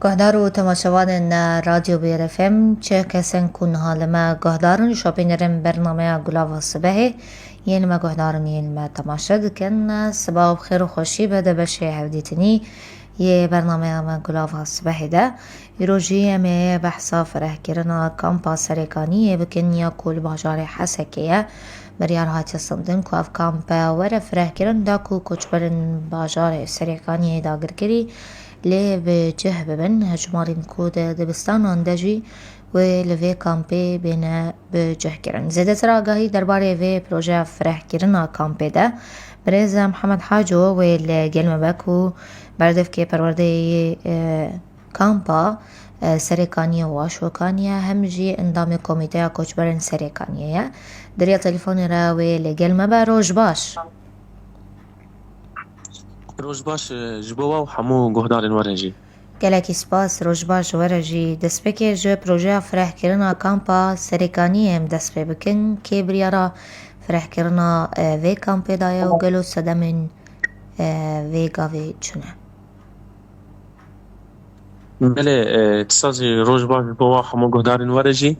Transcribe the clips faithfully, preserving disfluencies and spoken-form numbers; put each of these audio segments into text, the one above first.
Guhdar û temaşevanên Radyo Bêr F M, çi kesên ku niha li me guhdar in, şopînerin bernameya Gulava Sibehê, yên li me guhdar in, yên li me temaşe dikin, siba û bi xêr û xweşî be di beşê hevdîtinî yê bernameya me Gulava Sibehê de. Îro jî em ê behsa firehkirina kampa Serêkaniyê bikin ya ku li bajarê Hesekê ye. Biryar hatiye stendin ku ev kamp were firehkirin da ku koçberên bajarê Serêkaniyê dagirkirî lê bi cih bibin. Hejmarên ku di dibistanan de jî wê li vê kampê bêne bi cih kirin. Zêdetir agahî derbarê vê projeya firehkirina kampê de birêz Mihemed Haco wê li gel me be ku berdevkê perwerdeyê yê, e, kampa, e, Serêkaniyê û Aşokaniye, hem jî endamê Komîteya Koçberên Serêkaniyê ye. Di riya telefonê re wê li gel me be. Roj baş. Roj baş, e, ji bo we û hemû guhdarên we re jî. Gelekî spas, roj baş ji we re jî. Destpêkê ji projeya firehkirina kampa Serêkaniyê em dest pê bikin. Kê biryara firehkirina, e, vê kampê daye û gelo sedemên, e, vê gavê çi ne? Belê, e, tu sazî roj baş bo we hemû guhdarên we re jî.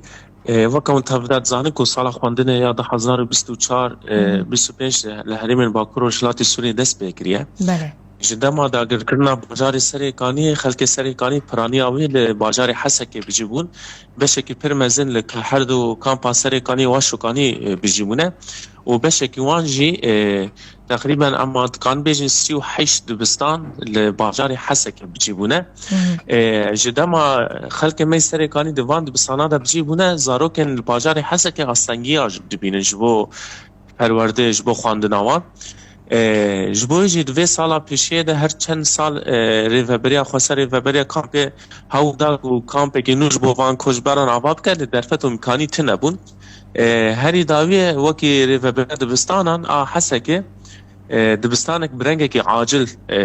E, weke hûn tev de dizanin ku sala xwendinê ya du hezar û bîst û çar, e, Hı hı. bîst û pênc li herêmên Bakur Rojhilatê Sûriyê dest pê kiriye. Belê. Ji dema dagirkirina bajarê Serêkaniyê, xelkê Serêkanî piraniya wê li bajarê Hesekê bi cî bûn. Beşekî pir mezin li ka-, her du kampa Serêkanî û Aşokanî, e, bi cî bûne. Û beşekî wan jî, e, teqrîben em dikarin bêjin sî û heşt dibistan li bajarê Hesekê bi cî bûne. Hı hı. E, ji dema xelkê me Serêkanî di van dibistana de bi cî bûne, zarokên li bajarê Hesekê astengiya dibînin ji bo perwerdê, ji bo xwendina wan. E, ji bo jî di vê sala pêşiyê de her çend sal, e, rêveberiya xweser, rêveberiya kampê hewl da ku kampekî nû ji bo van koçberan ava bike, li derfet û imkanî tune bûn. E, herî dawiyê wekî rêveberiya dibistanan a Hesekê, e, dibistanek bi rengekî acil, e,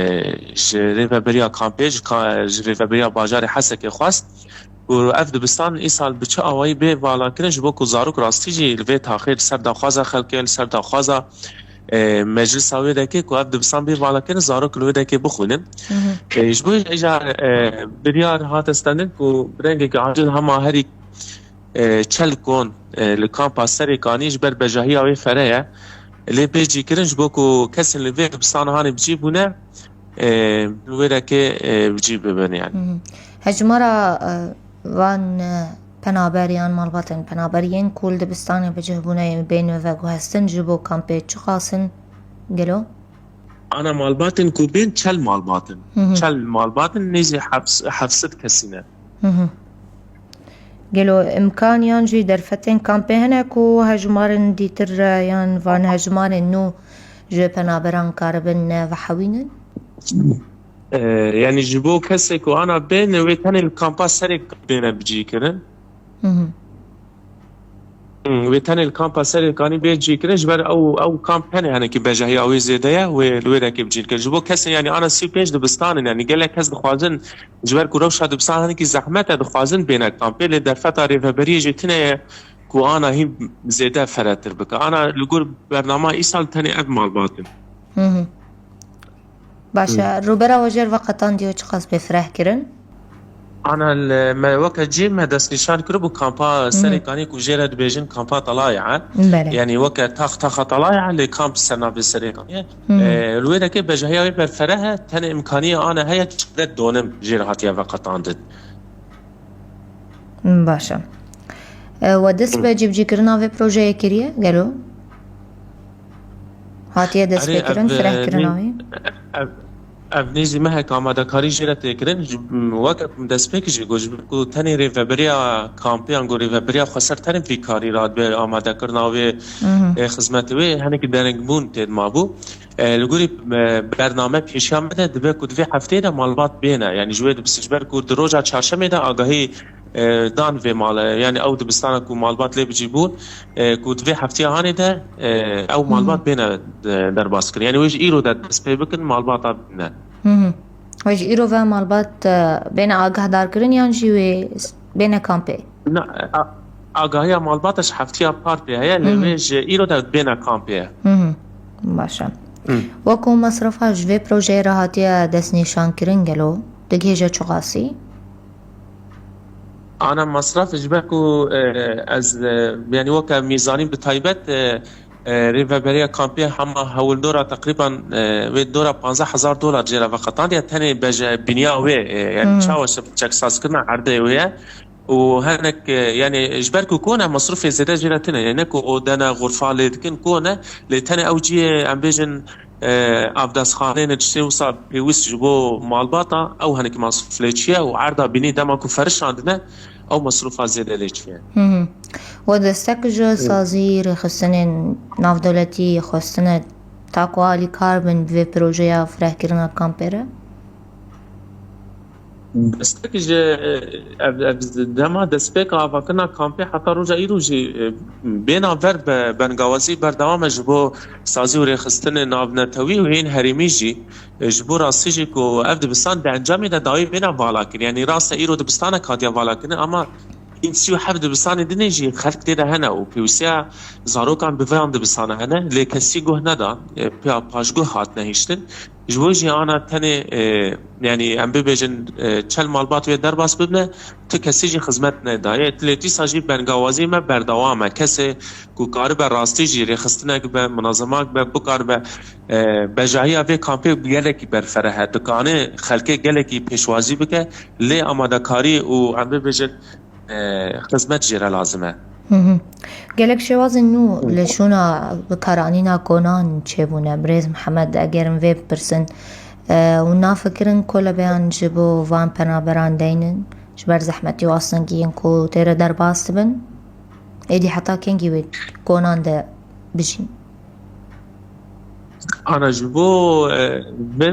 ji rêveberiya kampê, ji ka-, ji rêveberiya bajarê Hesekê xwest ku ev dibistan îsal bi çi awayî bê valakirin, ji bo ku zarok rastî jî li vê taxê li ser daxwaza xelkê, li ser daxwaza, e, meclisa wê dekê ku ev dibistan bê valakirin, zarok li wê dekê bixwînin. Hı hı. E, ji bo jî, e, biryar hate stendin ku bi rengekî acil hema herî, e, çel kon, e, li kampa Serêkanî ji ber bejahiya wê fere ye. Lê bê cîkirin ji bo ku kesên li vê dibistana hanê bi cî bûne, e, bi wê dekê, e, bi cî bibin yani. Hı hı. Hejmara, e, van, e, penaber yan malbatên penaber yên ku li dibistanê bi cih bûne yên bên ve veguhestin ji bo kampê çiqas in gelo? Ana malbatên ku bên çel malbat in. Hı hı. Çel malbat in, nêzî heft-, heft sed kesî ne. Hı hı. Gelo imkan yan jî derfetên kampê hene ku hejmarên dîtir, e, yan van hejmarên nû ji penaberan karibin, e, vehewînin? E, yani ji bo kesê ku ana bên, wê tenê li kampa Serê bêne bicîkirin. Hı hı. Hmm, wê tenê li kampa Serêkanî bê cîkirin, ji ber ew, ew kamp tenê hinekî bejahiya wê zêde ye, wê li wê dekê bicî dikin. Ji bo kesên, yani ana sî û pênc dibistan in, yani gelek kes dixwazin, ji ber ku rewşa dibistan hinekî zehmet e, dixwazin bêne kampê, lê derfeta rêveberiyê jî tune ye ku ana hîn zêde feretir bike. Ana li gor bernama îsal tenê ev malbat in. Hı hı. Baş e, Hı. Rûbera we jêr veqetandiyo çiqas bê fireh kirin? Ana li me weke cî me destnîşan kiribû kampa Hı hı. Serêkanî ku jê re dibêjin kampa Talaya. Belê. Yani weke tax taxa Talaya lê kamp ser navê Serêkanî ye. Hı hı. E, li wê dekê bejahiya wê berfereh e, tenê imkaniyê ana heye çaret donim jê re hatiye veqetandin. Baş e. E, we dest bi cîbicîkirina vê projeyê kiriye gelo? Hatiye destpêkirin, firehkirina wî? Ev, ev nêzî mehek amadekarî jê re tê kirin. Ji, weke ku min destpêkî jî got, ji ber ku tenê rêveberiya kampê, ango rêveberiya xweser tenê vî karî radibê amadekirina wê, Mhm. e, xizmetê wê, hinekî deringbûn tê de mabû. E, li gorî, e, bername pêşiya me de dibe ku di vê hefteyê de malbat bêne. Yani ji wê dibise, ji ber ku di roja çarşemê de agahî, e, dan vê male. Yani ew dibistana ku malbat lê bicî bûn, e, ku di vê hefteya hanê de, e, ew malbat Hmm. bêne, e, derbas kirin. Yani wê ji îro de dest pê bikin, malbata bîne. Hı hı. Wê ji îro ve malbat, e, bêne agahdar kirin yan jî wê s-, bêne kampê? Na, a, agahiya malbata ji heftiya par pê heye, lê Hı hı. vê ji îro de bêne kampê ye. Hı hı. Baş e. Hı. Wekû mesrefa ji vê projeyê re hatiye destnîşankirin, gelo digihêje çiqasî? Ana mesref ji ber ku, e, ez, e, yanî weke mîzanî bi taybet, e, e, rêveberiya kampê hema hewldora teqrîban, e, wê dora panzdeh hezar dolar jê re veqetandiye, tenê beje biniya wê, e, yanî Hmm. çawa çeksazkirina erdê wê ye. Û hinek, e, yanî ji ber ku kone, mesrûfê zêde jê re tune ye. Ne ku ode ne, xurfa lê dikin, kone, lê tenê ew cihê, em bêjin, e, avdestxaneyê ne tiştê wisa pêwîst ji bo malbata, ew hinek mesrûf lê çiye û erda bînî dema ku ferişandine, ew mesrûfa zêde lê çiye. Hı hı. We destek ji sazî rêxistinên navdewletî xwestine ta ku alîkar bin bi vê projeya firehkirina kampê re? Destek ji, ev, ev dema destpêka avakirina kampê heta roja îro jî, e, bêna ver be, bengawazî berdewam e ji bo sazî û rêxistinê navnetewî û yên herêmî jî, e, ji bo rastî jî ku ev dibistan di encamê de dawî bêna valakirin. Yanî rast e îro dibistanek hatiye valakirin, ama hîn sî û heft dibistanê dinê jî xelk tê de hene û pêwîstiya zarokan bi vê yan dibistana hene, lê kesî guh neda, e, pa-, paşguh hatine hiştin. Ji bo jî ana tenê, e, yanî em bibêjin, e, çel malbat wê derbas bibne, tu kesî jî xizmet nedaye. Lê dîsa jî bengawazî me berdewam e. Kesê ku karibe rastî jî rêxistinek be, munazemak be, bikaribe, e, bejahiya vê kampê gelekî berfereh e. Dikane xelkê gelekî pêşwazî bike, lê amadekarî û em bibêjin, e, xizmet jê re lazim e. Hı hı. Gelek şêwazên nû Hı. li şûna bikaranîna konan çêbûne. Birêz Mihemed, eger em vê bipirsin, e, hûn nafikirin kolebeyan ji bo van penaberan deynin, ji ber zehmetî û astengiyên ku tê re derbas dibin? Êdî heta kengî wê konan de bijîn? Ana ji bo, e, vê,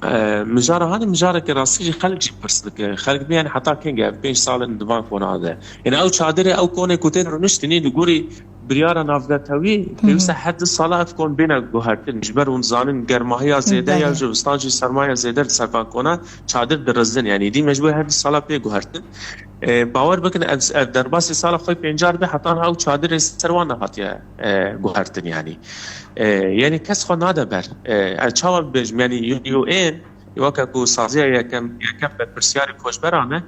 e, mijara hanê mijareke rastî jî xelk jî pirs dike. Xelk bê, yanî heta kengî ev pênc sal in di van kona de. Yanî ew çadirê, ew konê ku tên rûniştinî li gorî biryara navnetewî, Hı hı. pêwîst e her du sala ev kon bêne guhertin. Ji ber hûn zanin germahiya zêde ya Belê. zivistan jî sermaya zêde li ser van kona çadir dirizin. Yanî dî me ji bo her du sala pê guhertin. E, bawer bikin, ev, ev derbasî sala xwe pênca dibe, heta niha ew çadirê ser wan nehatiye, e, guhertin, yanî. E, yanî kes xwe nade ber. E, ez çawa bibêjim, yanî U N, weke ku saziya yekem, yekem berpirsyarê koçberan e,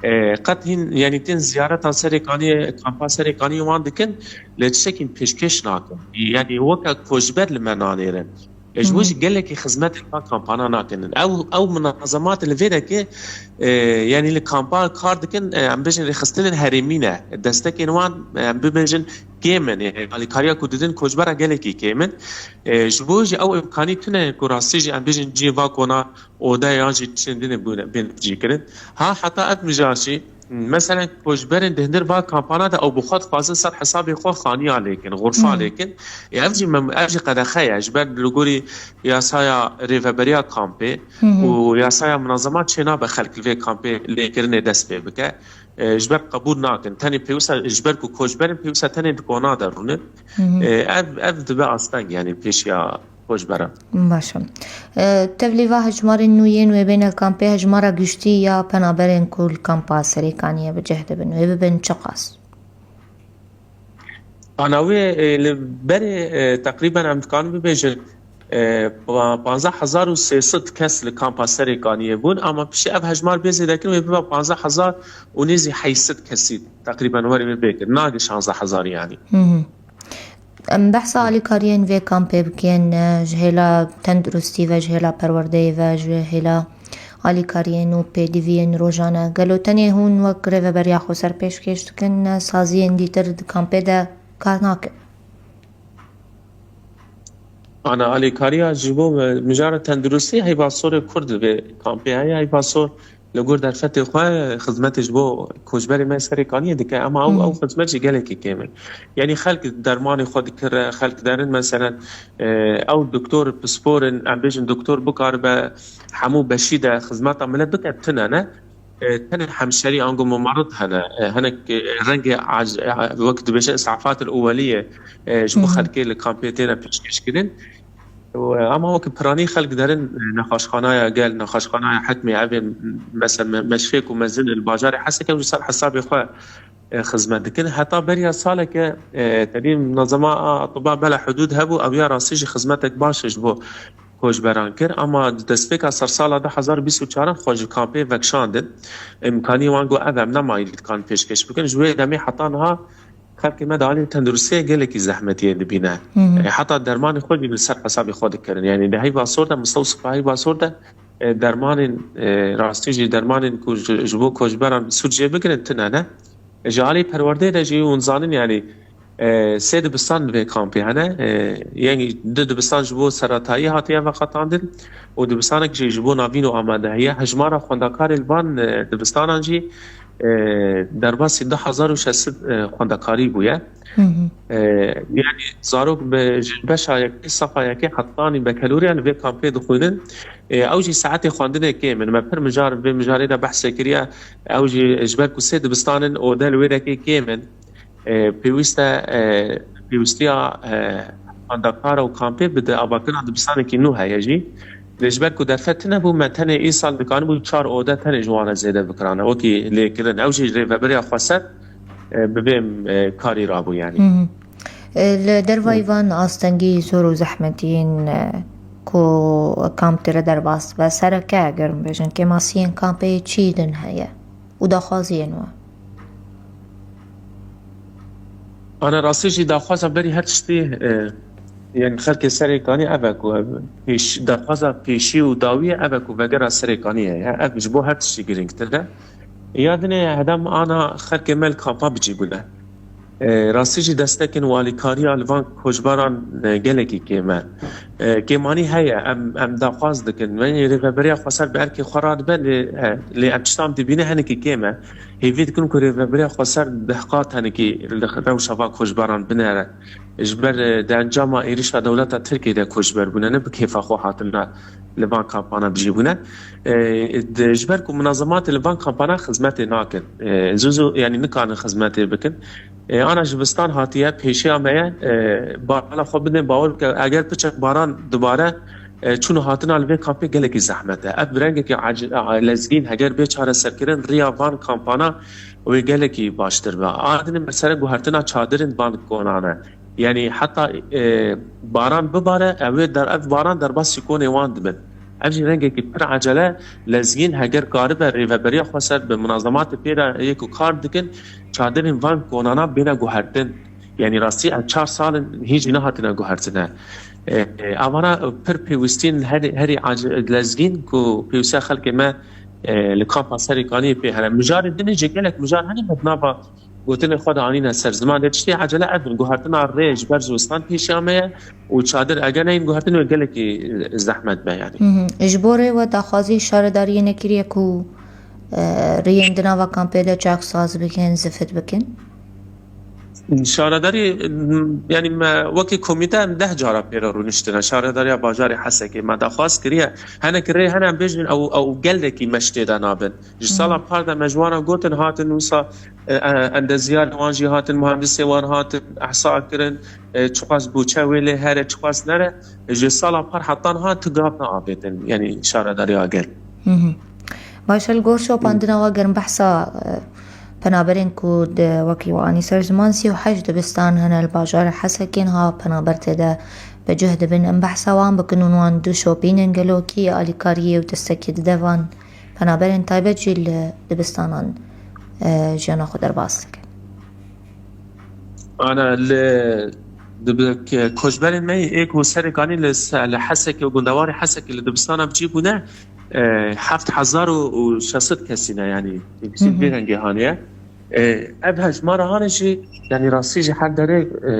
e, qet hîn, yanî tên ziyareta Serêkaniyê, kampa Serêkaniyê wan dikin, lê tiştekî pêşkêş nakin. Yanî weke koçber li me nanêrin. E, ji bo Hı hı. jî gelekî xizmetên van kampana nakin. Ew, ew munazemat li vê derê, e, yanî li kampa kar dikin, e, em bêjin rêxistinên herêmî ne. Destekên wan, e, em bibêjin kêm in. E, alîkariya ku didin koçbera gelekî kêm in. E, ji bo jî ew îmkanî tune ku rastî jî em bêjin cihê va kona ode yan jî tiştên din bûne, bên cîkirin. Ha heta ev mijar jî, Meselen, koçberên di hundir va kampana de ew bi xwe dixwazin ser hesabê xwe xaniya lêkin, xurfa Hmm. lêkin. Ê, ev jî mem-, ev jî qedexe ye. Ji ber li gorî yasaya rêveberiya kampê Hı hı. û yasaya munazemat çênabe xelk li vê kampê lêkirinê dest pê bike. Ê, ji ber qebûl nakin. Tenê pêwisa, ji ber ku koçberên pêwisa tenê di kona de rûnin. Hı hı. Ê, ev, ev dibe asteng, yanî pêşiya koçberan. Baş e. E, tevlî va hejmarên nû yên wê bêne kampê, hejmara giştî ya penaberên ku li kampa Serêkaniyê bi cih dibin, wê bibin çiqas? Ana wê, e, li berê, e, teqrîben em dikarin bibêjin, e, pa-, panzdeh hezar û sê sed kes li kampa Serêkaniyê bûn, ama piştî ev hejmar bê zêdekirin, wê bibe panzdeh hezar û nêzî heyşt sed kesî teqrîben werê wê bê kir. Nagê şanzdeh hezar yanî. Hı hı. Em behsa alîkariyên vê kampê bikin, e, ji hêla tenduristî ve, ji hêla perwerdeyê ve, ji hêla alîkariyên û pêdiviyên rojane. Gelo tenê hûn wek rêveberiya xweser pêşkêş dikin, ne saziyên dîtir di kampê de kar nakin? Ana alîkariya ji bo mijara tenduristî heyva sorê Kurd vê kampê heye, heyva sor li gor derfetê xwe xizmetê ji bo koçberê me Serêkaniyê dike. Ema ew, Hmm. ew xizmet jî gelekî kêm e. Yanî xelk dermanê xwe dikire, xelk derin meselen, e, ew doktor, pispor in, em bêjin doktor bikaribe hemû beşî de xizmeta milet bike, tune ne. E, tenê hemşerî ango mumarid hene. E, hinek, e, rengê ac-, e, wek dibêjin îsafat el ewelî ye, e, ji bo Hı hı. xelkê li kampê têne pêşkêşkirin. Û, e, ama wekî piranî xelk derin, e, nexweşxanaya gel, nexweşxanaya hikmê, ev ê, mesela, me-, meşfê ku mezin li bajarê Hesekê, ew ji ser hesabê xwe e, xizmet dikin. Heta beriya saleke, e, tevî Munezema Atiba Bela Hudûd hebû, ew ya rastî jî xizmetek baş ji bo koçberan kir. Ama di destpêka sersala du hezar û bîst û çaran xwe ji kampê vekişandin. Îmkanî wan got, ev em nemayî dikarin pêşkêş bikin. Ji wê demê heta niha xelkê me di alî tenduristiyê gelekî zehmetiyê dibîne. Hı hı. E, heta dermanê xwe jî li ser hesabê xwe dikirin. Yanî di heyva sor de, mistewsifa heyva sor de, e, dermanên, e, rastî jî dermanên ku ji, ji bo koçberan sûd jê bigirin tune ne. Ji alî perwerdeyê de jî hûn zanin, yanî, e, sê dibistan li vê kampê hene. E, yanî du dibistan ji bo seretayî hatiye veqetandin û dibistanek jî ji bo navîn û amadehiye. Hejmara xwendekarên van, e, dibistanan jî, e, derbasî du hezar û şeş sed, e, xwendekarî bûye. Hı hı. E, yanî zarok bi, ji beşa yekê, sefa yekê hetanî bekeloriya li vê kampê dixwînin. E, ew jî saetê xwendinê kêm in. Me pir mijar, vê mijarê de behsê kiriye. Ew jî ji ber ku sê dibistan in, ode li wê dekê kêm in. E, pêwîst e, e, pêwîstiya, e, xwendekar û kampê bi di avakirina dibistanekî nû heye jî. Lê ji ber ku derfet tune bû, me tenê îsal dikanibû çar ode tenê ji wan re zêde bikirane. Wekî lêkirin. Ew jî rêveberiya xweser, e, bi vê, e, karî rabû yanî. Hı hı. E, li dervayî van astengî zor û zehmetiyên, e, ku kamp tê re derbas dibe, sereke eger bêjin kêmasiyên kampê çi din heye û daxwaziyên we? Ana rastî jî daxwaza berî her tiştî, e, yanî xelkê Serêkanî ev e ku ev pêş-, daxwaza pêşî û dawî ye, ev e ku vegera Serêkanî heye. Ev ji bo her tiştî girîngtir e. Ya dinê hedem ana xelkê me li kampa bi cî bûne. E, rastî jî destekên û alîkariya li van koçberan, e, gelekî kêm e. E, kêmanî heye, em, em daxwaz dikin. Yanî rêveberiya xweser bi erkê xwe radibe, lê, e, lê em tiştan dibîne hinekî kêm e. Hêvî dikin ku rêveberiya xweser dehqat hinekî li rewşa van koçberan binere. Ji ber, e, di encama êrişa dewleta Tirkiyê de koçber bûne, ne bi kêfa xwe hatine li van kampana bijî bûne. E, di, ji ber ku munazematê li van kampana xizmetê nakin. E, zû zû, yanî nikarin xizmetê bikin. E, ana ji bistan hatiye, pêşiya me ye, e, bala xwe bidin, bawer bike, eger piçek baran dubare, e, çûn û hatina li vê kampê gelekî zehmet e. Ev bi rengekî ac-, a, lezgîn, heger bê çareserkirin, riya van kampana wê gelekî baştir be. A dinê mesele guhertina çadirên van konan e. Yanî heta, e, baran bibare, ew ê der-, ev baran derbasî konê wan dibin. Ev jî rengekî pir ecele, lezgîn heger karibe rêveberiya xweser bi munazematê pê re yê ku kar dikin, çadirên van konana bêne guhertin. Yanî rastî ev çar sal in hîn jî nehatine guhertine. E, e, evana pir pêwîstîn herî, herî ac-, lezgîn ku pêwîstiya xelkê me, e, li kampa Serêkaniyê pê hene. Mijarê din jî gelek mijar hene me di nava gotinê xwe de anîne ser ziman. Lê tiştê ecele ev in, guhertina rê ji ber zivistan pêşiya me ye û çadir eger neyên guhertin wê gelekî, e, zehmet be yanî. Hı hı. Ji bo rê we daxwazî şaredariyê nekiriye ku, e, rêyên di nava kampê de çaksaz bikin, zifit bikin? Şaredarî, yanî me wekî komîte em deh cara pê re rûniştine. Şaredariya bajarê Hesekê me daxwaz kiriye. Hinek rê hene em bêjin ew, ew gelekî me ji tê de nabin. Ji sala par de me ji wan re gotin hatin wisa, e, e, endeziyarê wan jî hatin, muhandisê wan hatin, ehsa kirin, e, çiqas bûçe wê lê here, çiqas nere. Ji sala par hetan ha tu gav neavêtin, yanî şaredariya gel. Hı hı. Baş e, li gor şopandina we gerin behsa, e, penaberên ku di wekî we anî ser ziman sî û heşt dibistan hene li bajarê Hesekê niha penaber tê de bi cih dibin. Em behsa wan bikin û wan du şopînin gelo kî alîkariyê û destekî dide van penaberên taybet jî li dibistanan, e, jiyana xwe derbas dikin. Ana li dibe ke koçberên me yê êk û Serêkanî li se-, li Hesekê û gundewarê Hesekê li dibistana bi cî bûne, e, heft hezar û şeş sed kesî ne, yanî Hı hı. vê rengê haniye. E, ev hejmara hane jî, yanî rastî jî her derê, e,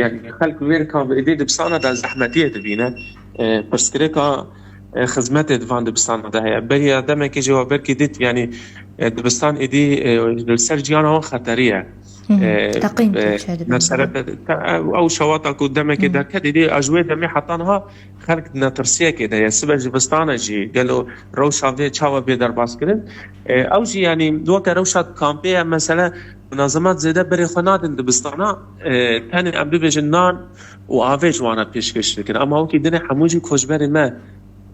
yanî xelk wê re kan êdî dibistana de zehmetiyê dibîne. E, pirsgirêka, e, xizmetê di van dibistana de heye. Beriya demekê jî we belkî dît, yanî, e, dibistan êdî, e, li ser ciyana wan xeterî ye. Hı hı. E, Teqîn e, tê çêdibin. Mesela, te-, ew, ew şewata ku demekê Hı. derket, êdî a ji wê demê heta niha xelk di netirsiyekê de ye. Sibe ji vistane jî gelo rewşa vê çawa bê derbas kirin? E, ew jî, yanî, weke rewşa kampê ye, mesela, munazemat zêde berê xwe nadin dibistana, e, tenê em bibêjin nan û avê ji wan re pêşkêş dikin. Ama wekî dinê hemû jî koçberên me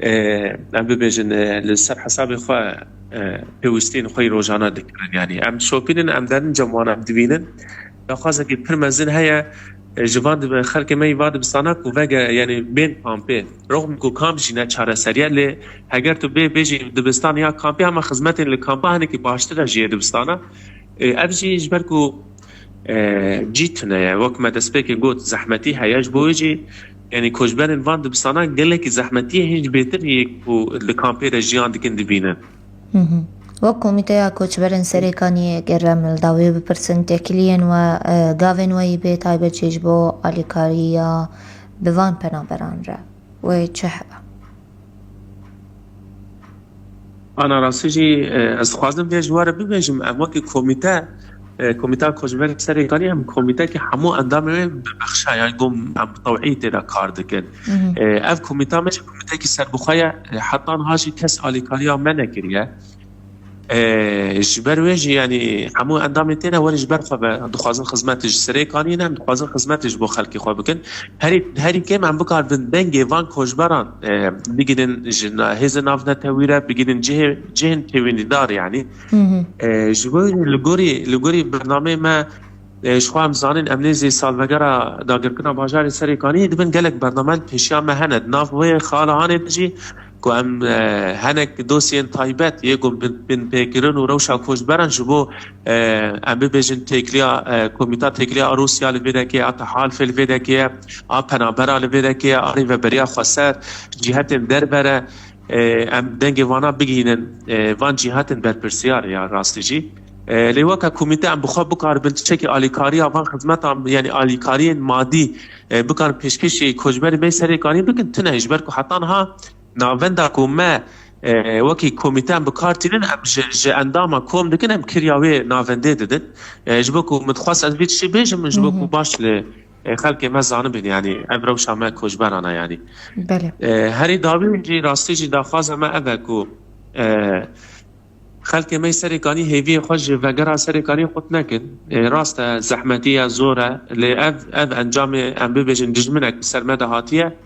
e, em bibêjin, e, li ser hesabê xwe, e, pêwîstiyên xwe yî rojane dikirin. Yanî em şopînin, em derin cem wan em dibînin. Daxwazekî pir mezin heye, e, ji van dibe-, xelkê me yî va dibistana ku vege, yanî bên kampê. Rexm ku kamp jî ne çareseriye, lê heger tu bê bêjî dibistan ya kampê, hema xizmetên li kampa hinekî baştir e ji yê dibistana. E, ev jî ji ber ku, e, cî tune ye. Wek me destpêkê got, zehmetî heye. Ji bo wê jî, yanî koçberên van dibistana gelekî zehmetî ye, hîn jî bêtir yê ku li kampê de jiyan dikin dibînin. Hı hı. Wek Komîteya Koçberên Serêkaniyê, ger em li dawiyê bipirsin, têkiliyên we, e, gavên we yî bê taybet jî ji bo alîkariya bi van penaberan re wê çi hebe? Ana rastî jî, e, ez dixwazim vê ji we re bibêjim, em wekî komîte, e, Komîta Koçberên Serêkanî, em komîtekî hemû endamê wê bi bexşa, yanî got em bi tewî tê de kar dikin. Hı hı. E, ev komîta me jî komîtekî serbixwe ye, e, heta niha jî kes alîkariya me nekiriye. E, ji ber wê jî, yanî hemû endamên tê ne werin ji ber xwe ve dixwazin xizmetê ji Serêkaniyê ne, em dixwazin xizmetê ji bo xelkê xwe bikin. Herî, herî kêm em bikaribin dengê van koçberan, e, bigihînin ji na-, hêzên navnetewî re, bigihînin cihê, cihên pêwendîdar, yanî. Hı hı. E, ji bo li gorî, li gorî bernameyê me, e, ji xwe em zanin, em nêzî salvegera dagirkirina bajarê Serêkaniyê dibin, gelek bername li pêşiya me hene. Di nav wê xala hanê de jî ku em, e, hinek dosyên taybet yê ku bin, binpêkirin û rewşa koçberan ji bo, e, em bibêjin têkiliya, e, Komîta Têkiliya a Rûsya li vê derê ye, a Tehalfê li vê derê ye, a Penabera li vê derê ye, a Rêveberiya Xweser, cîhetên derve re, e, em dengê vana bigihînin, e, van cîhatên berpirsiyar ya rastî jî. E, lê weke komîte em bi xwe bikaribin tiştekî alîkariya van xizmetan, yanî alîkariyên madî, e, bikarin pêşkêşî koçberê me Serêkanî bikin, tune ye, ji ber ku heta niha navenda ku me, e, wekî komîte em bi kar tînin, em ji, ji endama kom dikin, em kiriya wê navendê didin. E, ji bo ku min dixwest ez vî tiştî bêjim, ji bo Hı hı. ku baş li, e, xelkê me zanibin, yanî ev rewşa me koçberan e, yanî. Belê. E, herî dawî jî, rastî jî daxwaza me ev e ku, e, xelkê me Serêkanî hêviyê xwe ji vegera Serêkanî qut nekin. E, rast e, zehmetî ye, zor e, lê ev, ev encamê, em bibêjin, dijminek bi ser me de hatiye.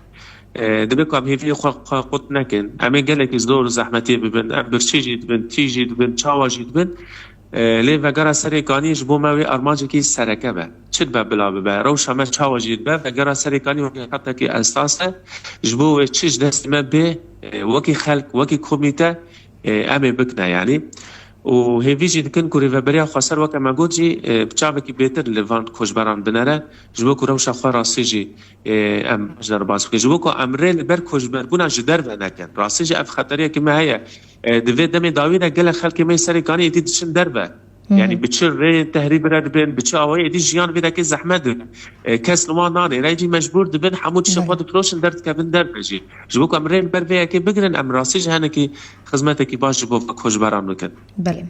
E, divê ku em hêviyê xwe, xwe qut nekin. Em ê gelekî zor û zehmetiyê bibin. Em birçî jî dibin, tîj jî dibin, çawa jî dibin. E, lê vegera Serêkaniyê ji bo me wê armancekî sereke be. Çi dibe bila bibe. Rewşa me çawa jî dibe, vegera Serêkanî wekî xetekî esas e. Ji bo wê çi ji destê me bê, e, wekî xelk, wekî komîte, e, em ê bikine, yanî. Û hêvî jî dikin ku Rêveberiya Xweser, weke me got jî, e, bi çavekî bêtir li van koçberan binere, ji bo ku rewşa xwe rastî jî, e, em ji derbas bikin. Ji bo ku em rê li ber koçberbûna ji derve nekin. Rastî jî ev xeteriyekî me heye. E, di vê demê dawî de gelek xelkê me Serêkanî êdî diçin derve. Hı hı. Yanî bi çi rê tehrîb re dibin, bi çi awayî êdî jiyan vê derê zehmet dibin. E, kes li wan nanê. Re jî mecbûr dibin, hemû tiştê Belê. xwe difiroşin, derdikevin derve jî. Ji bo ku em rê li ber vê yekê bigirin, em rastî jî hinekî xizmetekî baş ji bo koçberan bikin. Belê.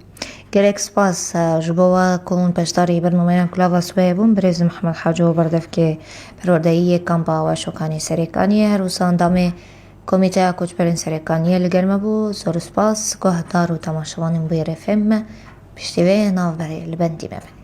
Gelek spas, e, ji bo we ku hûn beşdarî bernameya Kulava Sweyê bûn, birêz Mihemed Haco, berdevkê perwerdeyî yê kampa Weşokanî Serêkaniyê, her wisa endamê Komîteya Koçberên Serêkaniyê li gel me bû. Zor spas, guhdar û temaşevanên bûyerê fêm me. Piştî vê navberê li bendî me bin.